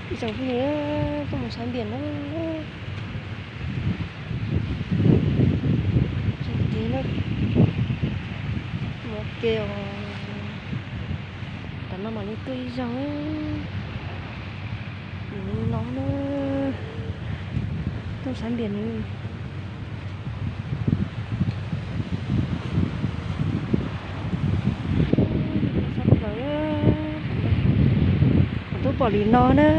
Ib tsoom phooj ywg, tuaj mus saib npias na. Tsoom phooj ywg na, mus ua ke os. Tam no mam li tuaj ib zaug. Nws no na, tuaj saib npias nws. Txhob plaws, kuv twb pom li no na.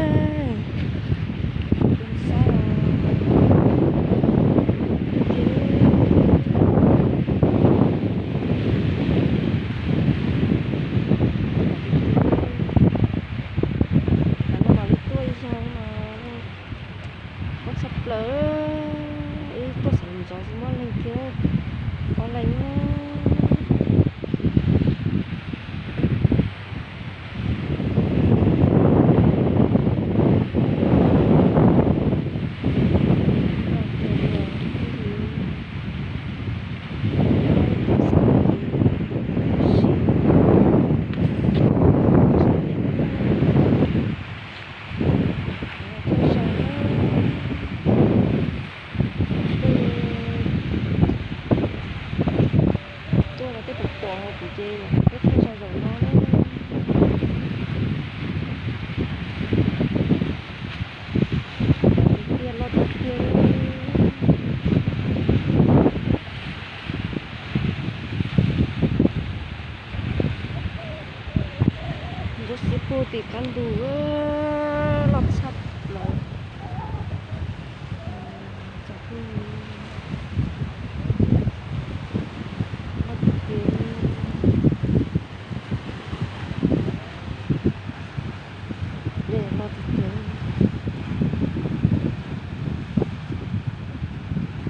Tam no mam li tuaj ib zaug no. Kub tshaj plaws, ib tuaj xeev ntxov tsis muaj leej thiab, ob leeg. Tuaj no tej pom pom hauv kuv ces peb tuaj zog zaum no na. Tiag tiag, loj tiag tiag. Ntsuab xiab pug tim qab ntug, loj tshaj plaws. Loj tiag tiag. Dej loj tiag tiag.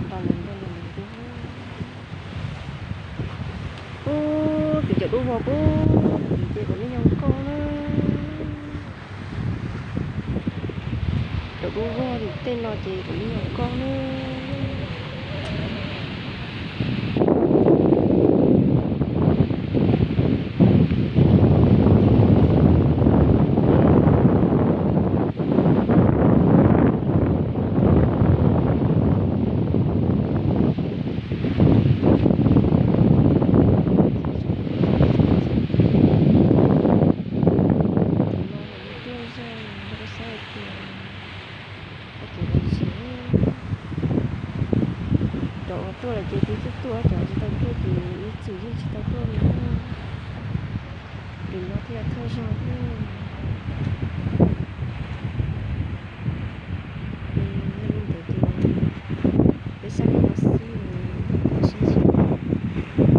Nrog lawv nrog lawv nrog. Ub, tus cov dub vog pub tim ces kuv niaj nyob koj na. Cov dub vog tim tej no ces kuv niaj nyob koj na. Tuaj zog, koj saib tias, koj tias los tsis, cov uas tuaj lawm ces twb tuaj tuaj, cov tsis tau tuaj ces ib txwm yeej tsis tau tuaj li. Tim no thiaj thawj zaug thiab.